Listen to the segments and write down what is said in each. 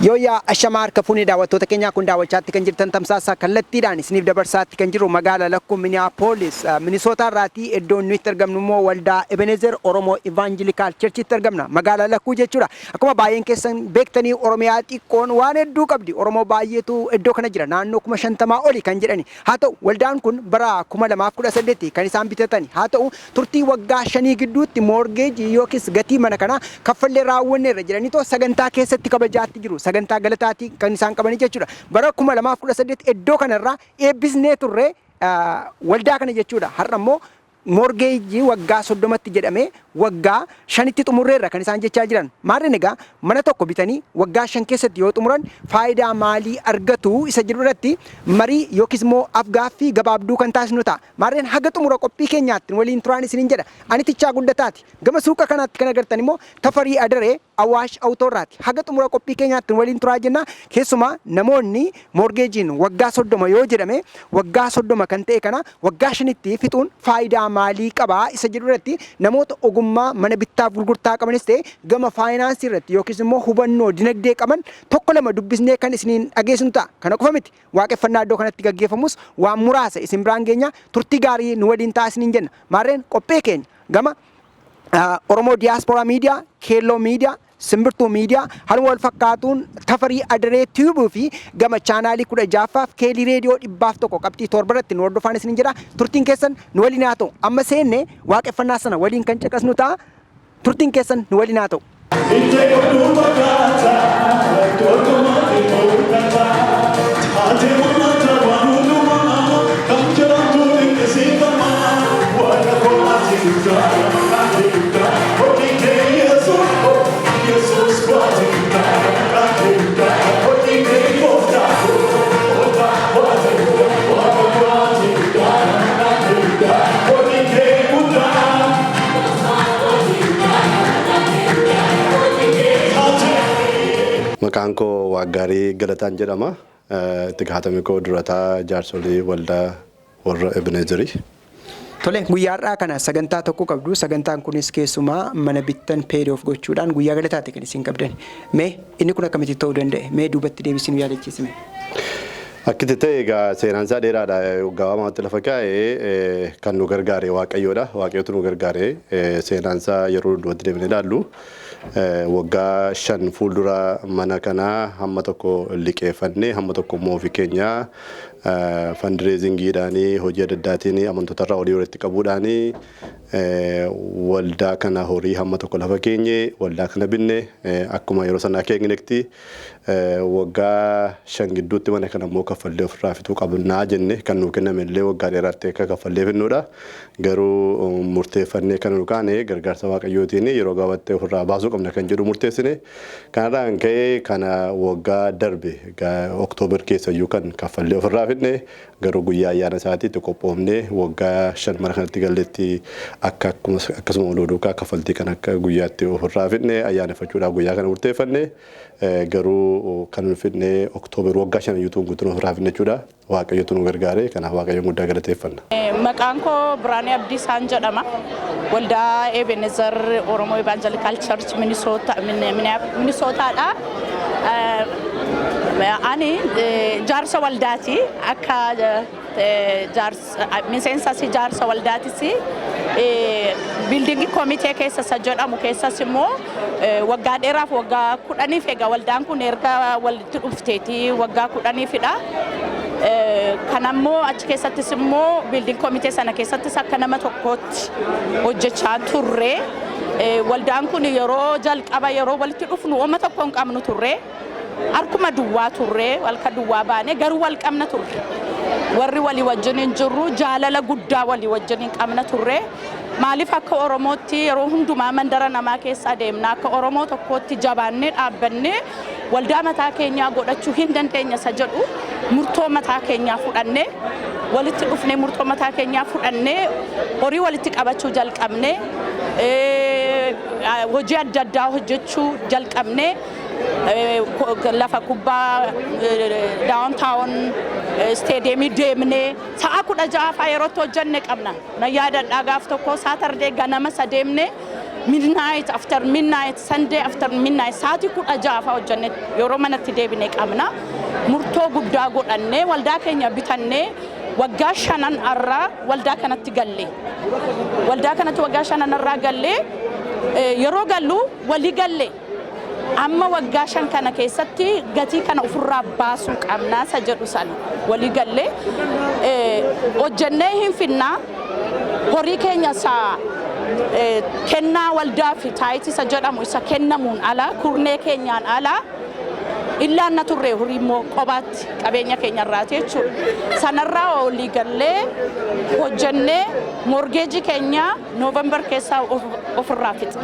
Yooyyaa, ashamaa harka fuunee daawwattoota keenyaa. Kun daawwachaatti kan jirtan tamsaasa kallattiidhaan isiniif dabarsaatti kan jiru magaalaa lakkuu Minneapolis, Minisootaa irraatii. Iddoon nuyi itti argamnu immoo waldaa Ebenezer Oromoo Evangelical Churchitti argamna, magaalaa lakkuu jechuudha. Akkuma baay'een keessan beektanii, Oromiyaa xiqqoon waan hedduu qabdi. Oromoo baay'eetu iddoo kana jira, naannoo 50,000 oli kan jedhani. Haa ta'u, waldaan kun bara 2018 kan isaan bitatani. Haa ta'u, turtii waggaa 5 gidduutti mortgage yookiis gatii mana kanaa kaffallee raawwanneerra jedhaniitoo sagantaa keessatti kabajaatti jiru. Sagantaa galataatii kan isaan qabanii jechuudha. Bara 2018 iddoo kanarraa eebbisnee turre waldaa kana jechuudha. Har'a immoo mortgage waggaa 30tti jedhamee waggaa 5tti xumurreerra kan isaan jechaa jiran. Maarreen egaa, mana tokko bitanii waggaa 5 keessatti yoo xumuran faayidaa maalii argatu isa jedhu irratti marii yookiis immoo afgaaffii gabaabduu kan taasisnu ta'a. Maarreen, haga xumura qophii keenyaatti waliin turaan isiniin jedha. Ani Tichaa Guddataati. Gama suuqa kanaatti kan agartan immoo Tafarii Adaree Awaash Awutoorraati. Haga xumura qophii keenyaatti waliin turaa jenna. Keessumaa namoonni mortgageiin waggaa 30 yoo jedhame, waggaa 30 kan ta'e kana waggaa 5tti fixuun faayidaa maalii qabaa isa jedhu irratti namoota ogummaa mana bittaaf gurgurtaa qabanis ta'e gama faayinaansii irratti yookiis immoo hubannoo dinagdee qaban tokko lama dubbisnee kan isiniin dhageessinu ta'a. Kana qofa miti. Waaqeffannaa iddoo kanatti gaggeeffamus waan muraasa isin biraan geenya. Turtii gaarii nu waliin ta'a isiniin jenna. Maarreen, qophee keenya gama Oromoo Diyaasporaa Miidiyaa, Keelloo Miidiyaa, Simbirtuu Miidiyaa, haaluma wal fakkaatuun Tafarii Adaree Tube fi gama chaanaalii 16ffaaf Keelii Reediyoo 101.7 irratti nu hordofaan isiniin jedha. Turtiin keessan nu waliin haa ta'u. Amma seenne waaqeffannaa sana waliin kan caqasnu ta'a. Turtiin keessan nu waliin haa ta'u. Ijje godhuu fakkaata, dorgomaa fi mul'ata. Taatee mul'ata waan hundumaa, kan jedhamtu dinqisiifama. Waaqa koo, ati guddaa, ati guddaa. Hojii kee Yesuus, Yesuus koo, ati guddaa, ati guddaa. Hojii kee gooftaa, gooftaa, ati guddaa. Waaqa koo, ati guddaa, ati guddaa. Hojii kee guddaa. Maqaan koo Waaggaarii Galataan jedhama. Itti gaafatamni koo durataa jaarsolii waldaa warra Ebenezerii. Tole, guyyaa har'aa kana sagantaa tokko qabdu. Sagantaan kunis keessumaa mana bittan paid off gochuudhaan guyyaa galataati kan isin qabdan. Mee inni kun akkamitti ta'uu danda'e? Mee duubatti deebisii nu yaadachiisime. Akkitti ta'e egaa seenaan isaa dheeraadha. Gabaabumatti lafa kaa'ee kan nu gargaare Waaqayyoodha. Waaqayyotu nu gargaare. Seenaan isaa yeroo duubatti deemnee ilaallu, waggaa 5 fuuldura mana kanaa hamma tokko liqeeffannee, hamma tokko immoo ofii keenyaa fundraisingiidhaanii, hojii adda addaatiin amantoota irraa horii walitti qabuudhaanii waldaa kana horii hamma tokko lafa keenye waldaa kana binne. Akkuma yeroo sanaa keenyatti waggaa 5 gidduutti mana kana immoo kaffallee ofirraa fixuu qabnaa jenne. Kan nuu kenname illee waggaa dheeraatti akka kaffallee fidnudha. Garuu murteeffannee kan nu kaane gargaarsa Waaqayyootiin yeroo gabaabaatti ofirraa baasuu qabna kan jedhu murteessine. Kanarraa kan ka'e kana waggaa darbe Oktoobar keessayyuu kan kaffallee ofirraa fidne. Garuu guyyaa ayyaana isaatiitti qophoofne waggaa 5 mana kanatti galletti akka akkasuma oduu duukaa kaffaltii kan akka guyyaatti ofirraa fidne ayyaaneffachuudhaaf guyyaa kana murteeffanne. Garuu kan nu fidne Oktoobar waggaa 5 iyyuu guutuun ofirraa fidne jechuudha. Waaqayyotu nu gargaare, kanaaf Waaqayyoon guddaa galateeffanna. Maqaan koo Biraanee Abdiisaan jedhama. Waldaa Ebenezer Oromoo Evangelical Church Minisootaadha. Ani jaarsa waldaati. Akka miseensas jaarsa waldaatis, building committee keessa isa jedhamu keessas immoo waggaa dheeraaf, waggaa 10f. Egaa waldaan kun erga walitti dhufteeti waggaa 10fidha. Kanammoo achi keessattis immoo building committee sana keessattis akka nama tokkootti hojjechaa turre. Waldaan kun yeroo jalqaba yeroo walitti dhufnu oma tokko hin qabnu turre. Harkuma duwwaa turre, halka duwwaa baane, garuu wal qabna turre. Warri walii wajjin hin jirru jaalala guddaa walii wajjin hin qabna turre. Maaliif, akka Oromootti yeroo hundumaa mandara namaa keessa adeemna, akka Oromoo tokkootti jabaannee dhaabbannee waldaa mataa keenyaa godhachuu hin dandeenya isa jedhu murtoo mataa keenyaa fudhannee walitti dhufnee, murtoo mataa keenyaa fudhannee horii walitti qabachuu jalqabnee, hojii adda addaa hojjechuu jalqabnee, lafa kubbaa downtown stadiumii deemnee sa'a 16 fa'aa yerootti hojjenne qabna. Na yaadadhaa, gaaf tokko Saturday ganama isa deemnee Midnight, after midnight, Sunday after midnight, sa'aatii 16 fa'aa hojjenne yeroo manatti deebine qabna. Murtoo guddaa godhannee waldaa keenya bitannee waggaa shanan irraa waldaa kanatti galle. Waldaa kanatti waggaa shanan irraa gallee, yeroo gallu walii galle. Amma waggaa 5 kana keessatti gatii kana ofirraa baasuu qabnaa isa jedhu sana walii gallee hojjennee hin finnaa, horii keenya isa kennaa waldaa fi tithe isa jedhamu isa kennamuun ala, kurnee keenyaan ala illaanna turre, horii immoo qobaatti qabeenya keenya irraati jechuudha. Sanarraa walii gallee hojjennee mortgage keenya November keessaa ofirraa fixe.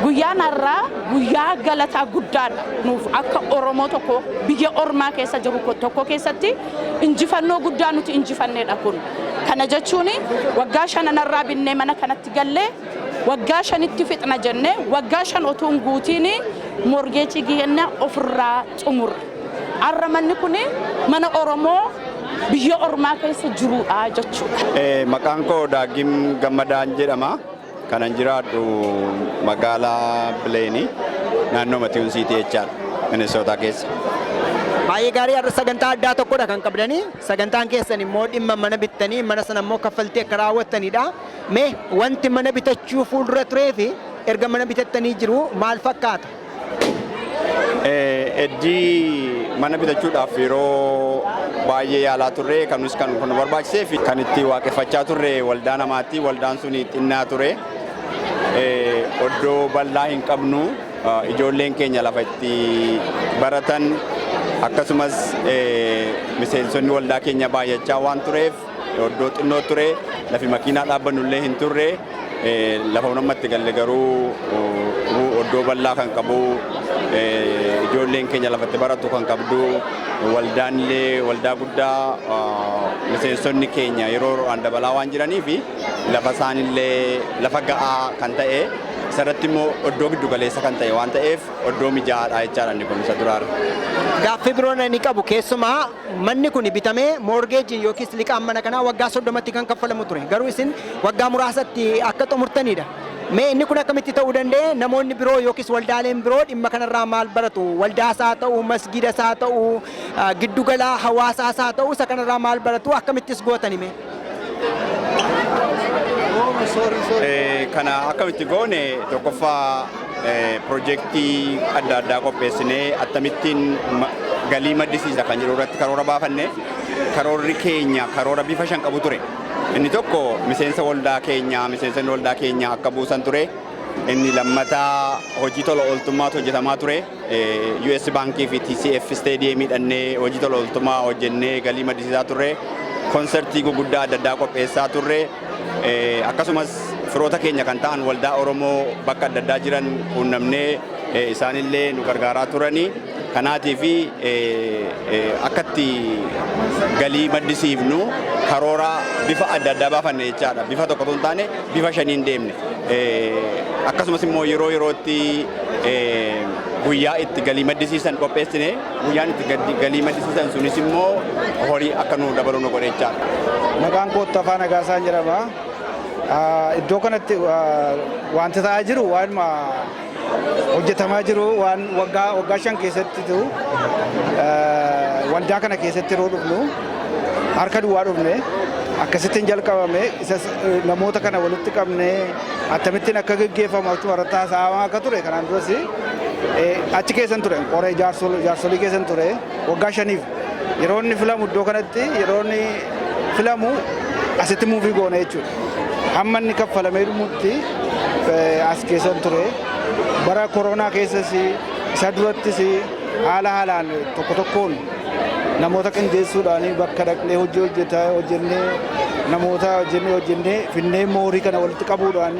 Guyyaan har'aa guyyaa galataa guddaadha nuuf, akka Oromoo tokko biyya ormaa keessa jiru tokko keessatti injifannoo guddaa nuti injifanneedha kun. Kana jechuun waggaa shananarraa binnee mana kanatti gallee waggaa 5tti fixna jennee waggaa 5 otuu hin guutiin mortgage keenya ofirraa xumurre. Har'a manni kun mana Oromoo biyya ormaa keessa jirudha jechuudha. Maqaan koo Daagim Gammadaan jedhama. Kanan jiraadhu magaalaa Bileenii, naannoo Twin City jechaadha, Minnesota keessa. Baay'ee gaarii. Har'a sagantaa addaa tokkodha kan qabdanii. Sagantaan keessan immoo dhimma mana bittanii mana sana immoo kaffaltii akka raawwattanidha. Mee wanti mana bitachuu fuuldura turee fi erga mana bitattanii jiru maal fakkaata? Eddii mana bitachuudhaaf yeroo baay'ee yaalaa turre. Kanus kan kun barbaachisee fi kan itti waaqeffachaa turre waldaa namaatti. Waldaan sun xinnaa ture. Oddoo bal'aa hin qabnu, ijoolleen keenya lafa itti baratan, akkasumas miseensonni waldaa keenya baay'achaa waan tureef oddoo xinnoo ture, lafi makiinaa dhaabbannu illee hin turre. Lafa namatti galle garuu oddoo bal'aa kan qabu, ijoolleen keenya lafatti baratu kan qabdu, waldaan illee waldaa guddaa, miseensonni keenya yeroo yeroodhaan dabalaa waan jiranii fi lafa isaanillee lafa ga'aa kan ta'e, isarratti immoo oddoo giddu galeessa kan ta'e waan ta'eef oddoo mijaa'aadha jechaadha inni kun isa duraarra. Gaaffii biroon inni qabu, keessumaa manni kun bitamee mortgageiin yookiis liqaan mana kanaa waggaa 30tti kan kaffalamu ture. Garuu isin waggaa muraasatti akka xumurtanidha. Mee inni kun akkamitti ta'uu danda'e? Namoonni biroo yookiis waldaaleen biroo dhimma kanarraa maal baratu? Waldaas haa ta'u, masgiidas haa ta'u, giddugala hawaasaas haa ta'u, isa kanarraa maal baratu? Akkamittis gootani mee? Kana akkamitti goone? Tokkoffaa, piroojeektii adda addaa qopheessinee akkamittiin galii maddisiisa kan jedhu irratti karoora baafanne. Karoorri keenya karoora bifa shan qabu ture. Inni tokko miseensa waldaa keenya, miseensonni waldaa keenya akka buusan ture. Inni lammataa hojii tola ooltummaatu hojjetamaa ture. US Baankii fi TCF Stadiumii dhannee hojii tola ooltummaa hojjennee galii maddisiisaa turre. Konsertii guguddaa adda addaa qopheessaa turre. Akkasumas firoota keenya kan ta'an waldaa Oromoo bakka adda addaa jiran quunnamnee isaanillee nu gargaaraa turanii. Kanaatii fi akkatti galii maddisiifnu karoora bifa adda addaa baafanne jechaadha. Bifa tokko osoo hin taane bifa shaniin deemne. Akkasumas immoo yeroo yerootti guyyaa itti galii maddisiisan qopheessine, guyyaan itti galii maddisiisan sunis immoo horii akka nu dabalu nu godhe jechaadha. Maqaan koo Tafaa Nagaasaan jedhama. Iddoo kanatti wanti ta'aa jiru, waan hojjetamaa jiru, waan waggaa waggaa 5 keessatti waldaa kana keessatti yeroo dhufnu harka duwwaa dhufne. Akkasittiin jalqabame. Isas namoota kana walitti qabne, akkamittiin akka geggeeffamu achuma irratti haasa'amaa akka ture. Kanaan duras achi keessan ture, qoree jaarsolii keessan ture waggaa 5f. Yeroo inni filamu, iddoo kanatti yeroo inni filamu asitti move goone jechuudha. Hamma inni kaffalamee dhumutti as keessan ture. Bara koronaa keessas, isa durattis haala haalaan tokko tokkoon namoota qindeessuudhaan bakka dhaqnee hojii hojjetaa hojjennee, namoota hojjennee hojjennee finnee immoo horii kana walitti qabuudhaan,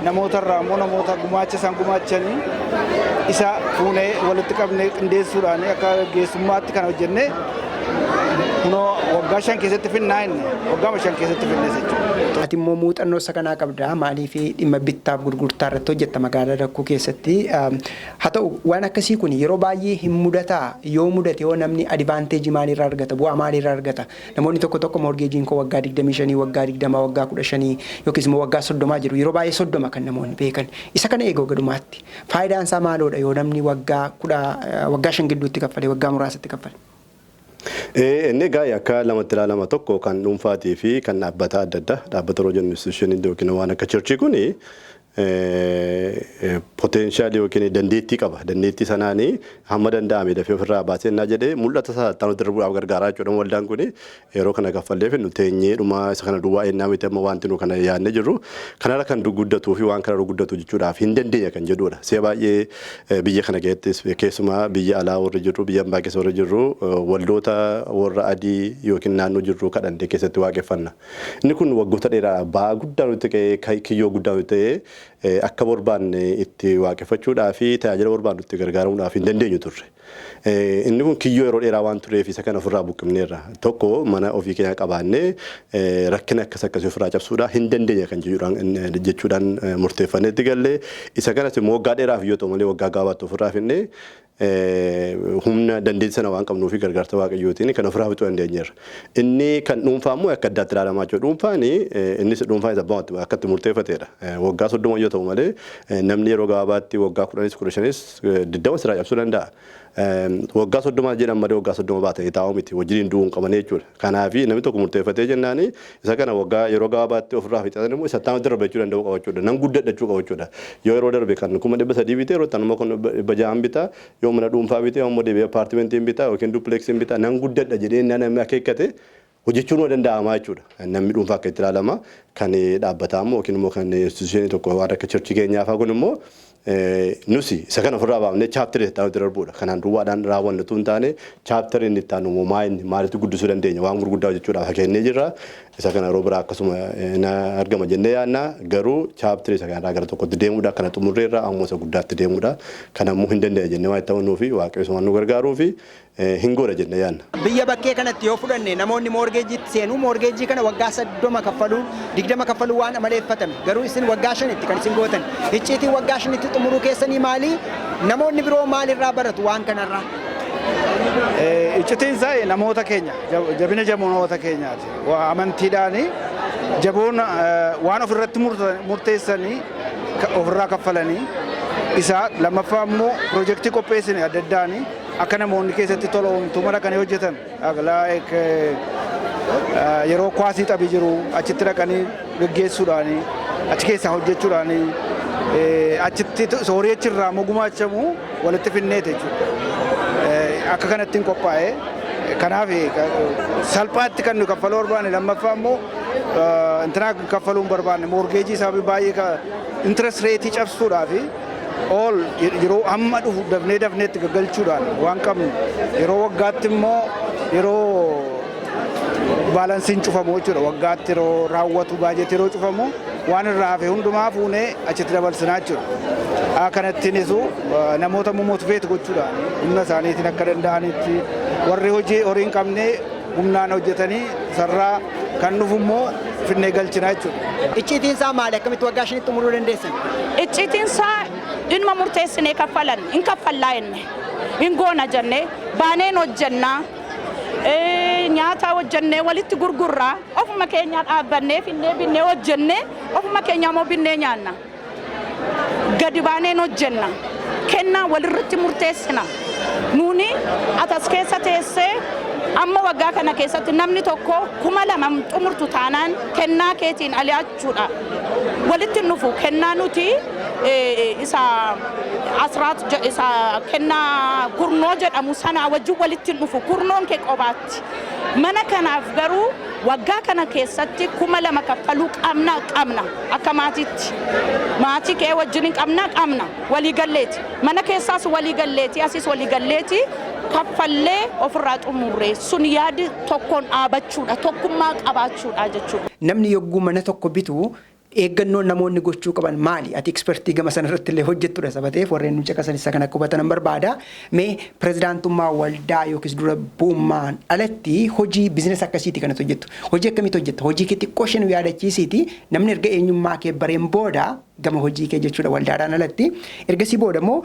namoota irraa immoo namoota gumaacha isaan gumaachanii isa fuunee walitti qabnee qindeessuudhaan akka gaggeessummaatti kana hojjennee. Kunoo waggaa 5 keessatti finnaa inni waggaa 5 keessatti finne jechuudha. Ati immoo muuxannoo isa kanaa qabda. Maaliif dhimma bittaaf gurgurtaa irratti hojjetta magaalaa Lakkuu keessatti. Haa ta'u, waan akkasii kun yeroo baay'ee hin mudataa? Yoo mudate yoo namni advantage maaliirraa argata? Bu'aa maaliirraa argata? Namoonni tokko tokko mortgageiin koo waggaa 25, waggaa 20, waggaa 15 yookiis immoo waggaa 30 jiru. Yeroo baay'ee 30 kan namoonni beekan. Isa kana eeguu gadumaatti. Faayidaan isaa maaloodha yoo namni waggaa 10, waggaa 5 gidduutti kaffalee, waggaa muraasatti kaffale? Inni egaa akka lamatti ilaalama: tokko kan dhuunfaatii fi kan dhaabbata adda addaa. Dhaabbata yeroo jennu institution yookiin waan akka churchii kuni potential yookiin dandeettii qaba. Dandeettii sanaanii hamma danda'ame dafee ofirraa baasee innaa jedhee mul'ata isaa itti darbuudhaaf gargaaraa jechuudha. Waldaan kuni yeroo kana kaffallee finnu teenyee dhuma isa kana duwwaa ennaa miti. Amma wanti nu kana yaadnee jirru kanarra kan guddatuu fi waan kanarra guddatu jechuudhaaf hin dandeenya kan jedhudha. Si'a baay'ee biyya kana keessatti, keessumaa biyya alaa warri jirru, biyya ambaa keessa warri jirru, waldoota warra adii yookiin naannoo jirru kadhannee keessatti waaqeffanna. Inni kun waggoota dheeraa ba'aa guddaa nutti ka'ee, kiyyoo guddaa nutti ta'ee, akka barbaanne itti waaqeffachuudhaa fi tajaajila barbaannu itti gargaaramuudhaaf hin dandeenyu turre. Inni kun kiyyoo yeroo dheeraa waan tureef isa kana ofirraa buqqifneerra. Tokko mana ofii keenya qabaannee rakkina akkas akkasii ofirraa cabsuudhaa hin dandeenya kan jechuudhaan murteeffannee itti gallee, isa kanas immoo waggaa dheeraaf yoo ta'u malee waggaa gabaabaatti ofirraa finnee, humna dandeettii sana waan qabnuu fi gargaarsa Waaqayyootiin kan ofirraa fixuu dandeenyeerra. Inni kan dhuunfaa immoo akka addaatti ilaalamaa jiru. Dhuunfaan innis dhuunfaan isa abbaa akka itti murteeffateedha. Waggaa 30 yoo ta'u malee namni yeroo gabaabaatti waggaa 10s, 15s, 20 sirraa cabsuu danda'a. Waggaa 30 jedhan malee waggaa 30 baatanii taa'uu miti, wajjiniin du'uu hin qaban jechuudha. Kanaaf namni tokko murteeffatee jennaani isa kana waggaa yeroo gabaabaatti ofirraa fixatan immoo isa taa'utti darbachuu danda'u qaba jechuudha. Nan guddadhachuu qaba jechuudha. Yoo yeroo darbe kan 300,000 bitee, yeroo itti immoo kan 600n bita, yoo mana dhuunfaa bitee immoo deebi'ee apartmentiin bita yookiin duplexiin bita, nan guddadha jedhee namni akeekkate hojjechuun waa danda'amaa jechuudha. Namni dhuunfaa akka itti ilaalama. Kan dhaabbataa immoo yookiin immoo kan institutionii tokko waan akka churchii keenyaa fa'aa kun immoo nusi isa kana ofirraa baafnee chapterii itti aanutti darbuudha. Kanaan duwwaadhaan raawwannu utuu hin taane, chapterii inni itti aanu maa inni maalitti guddisuu dandeenya, waan gurguddaa hojjechuudhaaf kennee jirra. Isa kana yeroo biraa akkasuma argama jennee yaadna. Garuu chapterii isa kanarraa gara tokkotti deemuudha. Kana xumurreerra ammoo isa guddaatti deemuudha. Kana immoo hin dandeenya jennee waan itti amanuu fi Waaqayyo waan nu gargaaruu fi hin goona jennee yaadna. Biyya bakkee kanatti yoo fudhanne, namoonni mortgageitti seenuu, mortgage kana waggaa 30 kaffaluu, 20 kaffaluu waan amaleeffatame. Garuu isin waggaa 5tti kan isin gootan. Icciitiin waggaa 5tti xumuruu keessanii maali? Namoonni biroo maalirraa baratu waan kanarraa? Iccitiin isaa namoota keenya, jabina namoota keenyaati. Amantiidhaani jaboon waan ofirratti murteessanii ofirraa kaffalanii, isa lammaffaa immoo piroojeektii qopheessine adda addaanii akka namoonni keessatti tola ooltummaa dhaqanii hojjetan, yeroo kwaasii taphi jiru achitti dhaqanii gaggeessuudhaanii, achi keessaa hojjechuudhaanii, achitti horii achirraa immoo gumaachamu walitti finneete jechuudha. Akka kanatti hin qophaa'e. Kanaaf salphaatti kan nu kaffaluu barbaanne. Lammaffaa immoo intinaa kaffaluu hin barbaanne, mortgage isaa baay'ee interest rate cabsuudhaa fi ol yeroo hamma dhufu dafnee dafneetti gaggalchuudhaan waan qabnu, yeroo waggaatti immoo yeroo balanceiin cufamu jechuudha, waggaatti yeroo raawwatu, baajetii yeroo cufamu, waan irraa hafe hundumaa fuunee achitti dabarsinaa jechuudha. Kanattiinis namoota immoo motivate gochuudhaan humna isaaniitiin akka danda'anitti, warri hojii horii hin qabne humnaan hojjetanii sarraa kan dhufu immoo finnee galchinaa jechuudha. Icciitiin isaa maali? Akkamitti waggaa 5tti xumuruu dandeessan? Icciitiin isaa dhimma murteessinee kaffalan hin kaffallaa jenne, hin goona jenne, baaneen hojjennaa, nyaata hojjennee walitti gurgurraa, ofuma keenyaa dhaabbannee finnee binnee hojjennee, ofuma keenyaa immoo binnee nyaanna. Gadi baaneen hojjenna. Kennaa walirratti murteessina. Nuuni atas keessa teessee amma waggaa kana keessatti namni tokko 2000 xumurtu taanaan kennaa keetiin ali'achuudha. Walitti nufu kennaa nuti isa asraat, isa kennaa kurnoo jedhamu sana wajjin walitti dhufu, kurnoon kee qobaatti. Mana kanaaf garuu waggaa kana keessatti 2000 kaffaluu qabna, qabna akka maatiitti. Maatii kee wajjin hin qabna, qabna walii galleeti. Mana keessaas walii galleeti, asiis walii galleeti, kaffallee ofirraa xumurree. Sun yaadi tokkoon dhaabachuudha, tokkummaa qabaachuudha jechuudha. Namni yogguu mana tokko bitu Eeggannoon namoonni gochuu qaban maali? Ati expertii gama sanarratti illee hojjettudha sabateef, warreen nu caqasan isa kana akka hubatan barbaada. Mee pirezidaantummaa waldaa yookiis dura bu'ummaan alatti hojii business akkasiiti kanatti hojjettu. Hojii akkamitti hojjetta? Hojii kee xiqqoo ishee nu yaadachiisiiti, namni erga eenyummaa kee bareen booda gama hojii kee jechuudha waldaadhaan alatti. Ergasii booda immoo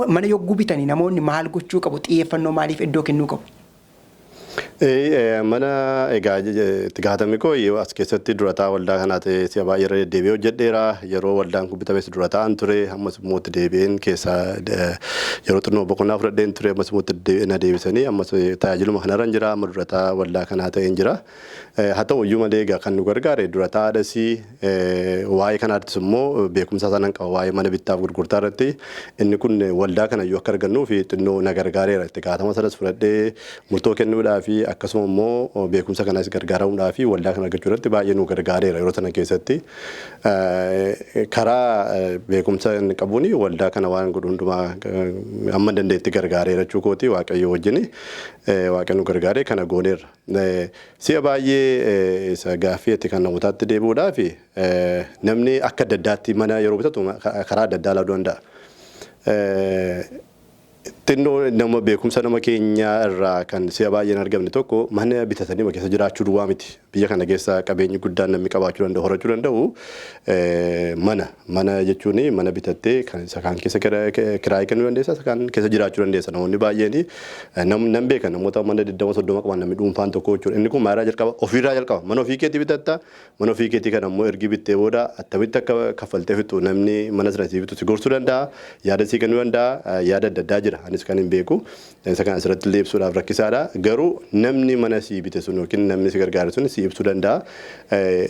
mana yogguu bitanii namoonni maal gochuu qabu? Xiyyeeffannoo maaliif iddoo kennuu qabu? Mana egaa itti gaafatamni koo as keessatti durataa waldaa kanaa ta'ee si'a baay'ee irra deddeebi'ee hojjedheera. Yeroo waldaan kun bitames durataan ture. Ammas immoo itti deebi'een keessaa yeroo xinnoo boqonnaa fudhadheen ture. Ammas immoo itti na deebisanii ammas tajaajiluma kanarra jira. Amma durataa waldaa kanaa ta'een jira. Haa ta'u iyyuu malee, egaa kan nu gargaare durataa adasii waa'ee kanaattis immoo beekumsa sanan qaba waa'ee mana bittaaf gurgurtaa irratti. Inni kun waldaa kana iyyuu akka argannuu fi xinnoo na gargaareera. Itti gaafatama sanas fudhadhee murtoo kennuudhaa fi akkasuma immoo beekumsa kanas gargaaramuudhaa fi waldaa kana argachuu irratti baay'ee nu gargaareera yeroo sana keessatti. Karaa beekumsa inni qabuun waldaa kana waan godhu hundumaa amma dandeetti gargaareera jechuu kooti. Waaqayyo wajjin, Waaqayyo nu gargaaree kana gooneerra. Si'a baay'ee isa gaaffii itti kan namootaatti deebi'uudhaa fi namni akka adda addaatti mana yeroo bitatu karaa adda addaa ilaaluu danda'a. Xinnoo nama beekumsa nama keenyaa irraa kan si'a baay'een argamne tokko, mana bitatanii keessa jiraachuu duwwaa miti. Biyya kana keessa qabeenyi guddaan namni qabaachuu danda'u, horachuu danda'u mana. Mana jechuun mana bitattee kan isa kaan keessa kiraayii kennuu dandeessa, isa kaan keessa jiraachuu dandeessa. Namoonni baay'een nan beekan, namoota mana 20 30 qaban namni dhuunfaan tokko jechuudha. Inni kun maalirraa jalqaba? Ofiirraa jalqaba. Mana ofii keetii bitatta. Mana ofii keetii kana immoo ergi bittee booda attamitti akka kaffaltee fixxu namni mana sana sii bitu si gorsuu danda'a. Yaada sii kennuu danda'a. Yaada adda addaa jira. Anis kan hin beeku. Isa kana asirratti illee ibsuudhaaf rakkisaadha. Garuu namni mana sii bite sun yookiin namni si gargaare sun si ibsuu danda'a.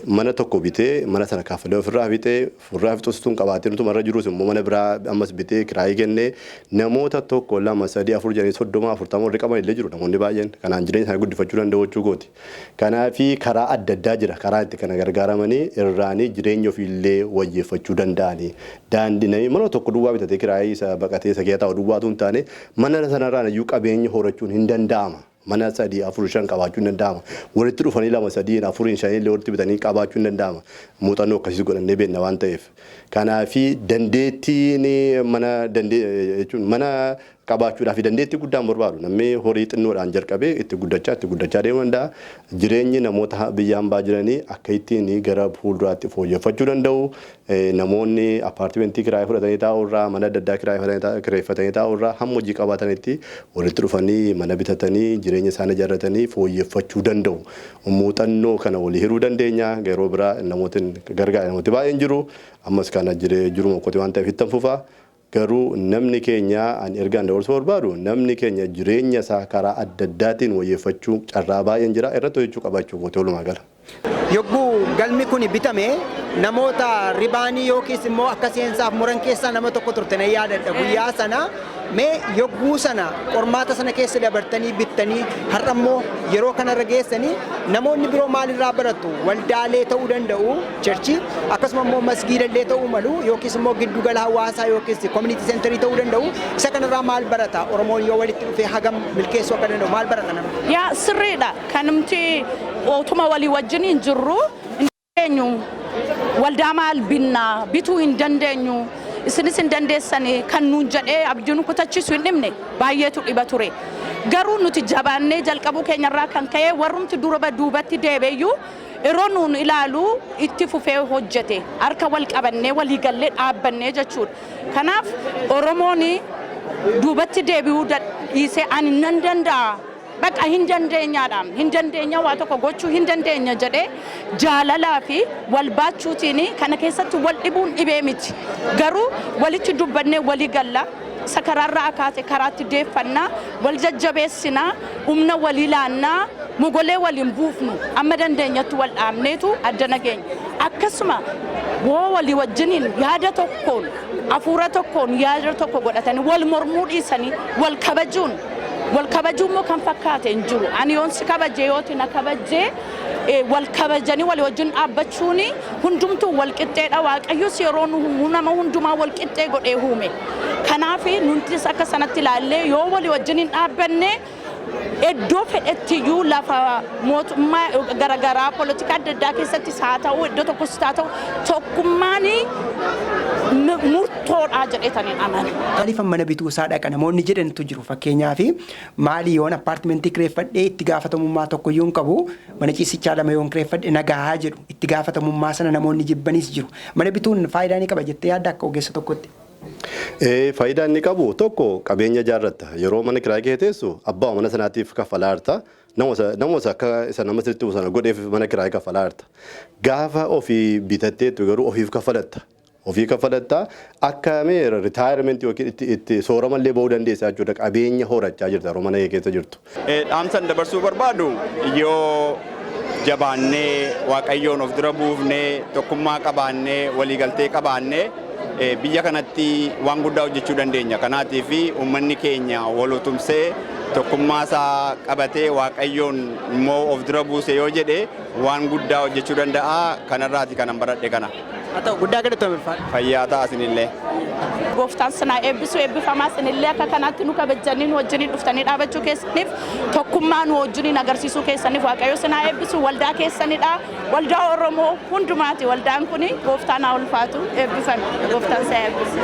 Mana tokko bitee, mana sana kaffalee ofirraa fixee, ofirraa fixus tun qabaatee utuma irra jirus immoo mana biraa ammas bitee kiraayii kennee, namoota tokko, lama, sadii, afur jedhanii 30 40 warri qaban illee jiru namoonni baay'een. Kanaan jireenya isaanii guddifachuu danda'u jechuu kooti. Kanaafi karaa adda addaa jira, karaa itti kana gargaaramanii irraanii jireenya ofiillee wayyeeffachuu danda'anii. Daandii namni mana tokko duwwaa bitatee kiraayii isa baqatee isa keessa taa'u duwwaatu hin taane, mana sanarraan iyyuu qabeenya horachuun hin danda'ama. Mana sadii, afur, shan qabaachuun hin danda'ama. Walitti dhufanii lama, sadiin, afuriin, shaniin illee walitti bitanii qabaachuun hin danda'ama. Muuxannoo akkasiis godhannee beekna waan ta'eef. Kanaafi dandeettiin mana jechuun mana qabaachuudhaaf dandeettii guddaan barbaadu. Namni horii xinnoodhaan jalqabee itti guddachaa itti guddachaa deemuu danda'a. Jireenyi namoota biyya hambaa jiranii akka ittiin gara fuulduraatti fooyyeffachuu danda'u. Namoonni apartmentii kiraayii fudhatanii taa'uu irraa, mana adda addaa kiraayii kireeffatanii taa'uu irraa, hamma hojii qabaatanitti walitti dhufanii mana bitatanii jireenya isaanii ijaarratanii fooyyeffachuu danda'u. Muuxannoo kana walii hiruu dandeenya. Yeroo biraa namootni gargaara, namooti baay'een jiru. Ammas kana jiruma kooti waan ta'eef ittan fufa. Garuu namni keenya, ani ergaan dabarsuu barbaadu, namni keenya jireenya isaa karaa adda addaatiin wayyeeffachuu carraa baay'een jira, irratti hojjechuu qabaachuu kooti walumaa gala. Yogguu galmi kun bitame namoota ribbonii yookiis immoo akka seensaaf muran keessaa nama tokko turte nan yaadadha guyyaa sana. Mee yogguu sana qormaata sana keessa dabartanii bittanii har'a immoo yeroo kanarra geessanii, namoonni biroo maalirraa baratu? Waldaalee ta'uu danda'u, churchii, akkasuma immoo masgiidallee ta'uu malu, yookiis immoo giddugala hawaasaa yookiis community centerii ta'uu danda'u. Isa kanarraa maal barata? Oromoon yoo walitti dhufee hagam milkeessuu akka danda'u maal barata namni? Yaa, sirriidha. Kanumti otuma walii wajjin hin jirru hin dandeenyu. Waldaa maal binnaa, bituu hin dandeenyu. Isinis hin dandeessanii kan nuun jedhee abdii nu kutachiisu hin dhibne baay'eetu dhiba ture. Garuu nuti jabaannee jalqabuu keenyarraa kan ka'e, warrumti durba duubatti deebi'eyyuu yeroo nuun ilaalu itti fufee hojjete, harka wal qabannee walii gallee dhaabbannee jechuudha. Kanaaf Oromoon duubatti deebi'uu dhiisee ani nan danda'a. Bakka hin dandeenyaadhaan hin dandeenya, waa tokko gochuu hin dandeenya jedhee jaalalaa fi wal baachuutiin kana keessatti wal dhibuun dhibee miti. Garuu walitti dubbannee walii galla. Isa karaarraa akaate karaatti deeffannaa, wal jajjabeessinaa, humna walii laannaa, mogolee waliin buufnu, amma dandeenyatti wal dhaabneetu adda nageenya. Akkasuma woo walii wajjiniin yaada tokkoon, hafuura tokkoon, yaada tokko godhatanii wal mormuu dhiisanii wal kabajuun, wal kabajuu immoo kan fakkaate hin jiru. Ani yoon si kabajee yooti na kabajee, wal kabajanii walii wajjin dhaabbachuun hundumtuu wal qixxeedha. Waaqayyos yeroo nu nama hundumaa wal qixxee godhee uume. Kanaaf nutis akka sanatti ilaallee yoo walii wajjin hin dhaabbanne Iddoo fedhettiyyuu, lafa mootummaa garaagaraa, poolitikaa adda addaa keessattis haa ta'u, iddoo tokkos haa ta'u, tokkummaan murtoodha jedheetaniin amana. Maaliif mana bituu isaa dhaqa namoonni jedhantu jiru. Fakkeenyaaf, maali yoon apartmentii kireeffadhee itti gaafatamummaa tokko iyyuu hin qabu, mana ciisichaa lama yoon kireeffadhe nagaa jedhu. Itti gaafatamummaa sana namoonni jibbanis jiru. Mana bituun faayidaa ni qaba jettee yaadda akka ogeessa tokkotti? Faayidaa inni qabu tokko, qabeenya ijaarratta. Yeroo mana kiraa kee teessu abbaa mana sanaatiif kaffalaa jirta. Nama akka isa nama sirriitti sana godheef mana kiraa kaffalaa jirta. Gaafa ofii bitatteettu garuu ofiif kaffalatta. Ofii kaffalatta, akka mee retirement yookiin itti sooramallee bahuu dandeessa jechuudha. Qabeenya horachaa jirta yeroo mana kee keessa jirtu. Dhaamsan dabarsuu barbaadu, yoo jabaannee, Waaqayyoon of dura buufnee, tokkummaa qabaannee, waliigaltee qabaannee, biyya kanatti waan guddaa hojjechuu dandeenya. Kanaatiif uummanni keenya wal utumsee, tokkummaa isaa qabatee, Waaqayyoon immoo of dura buuse yoo jedhe, waan guddaa hojjechuu danda'a. Kanarraati kanan baradhe kana. Haa ta'u, guddaa galatoomi. Fayyaa ta'a isinillee. Gooftaan sinaa eebbisu, eebbifamaa sinillee. Akka kanaatti nu kabajanii, nu wajjiniin dhuftanii dhaabachuu keessaniif, tokkummaa nu wajjiniin agarsiisuu keessaniif, Waaqayyo sinaa eebbisu. Waldaa keessanidha. Waldaa Oromoo hundumaati waldaan kuni. Gooftaan haa ulfaatu, eebbifame. Gooftaan sinaa eebbisu.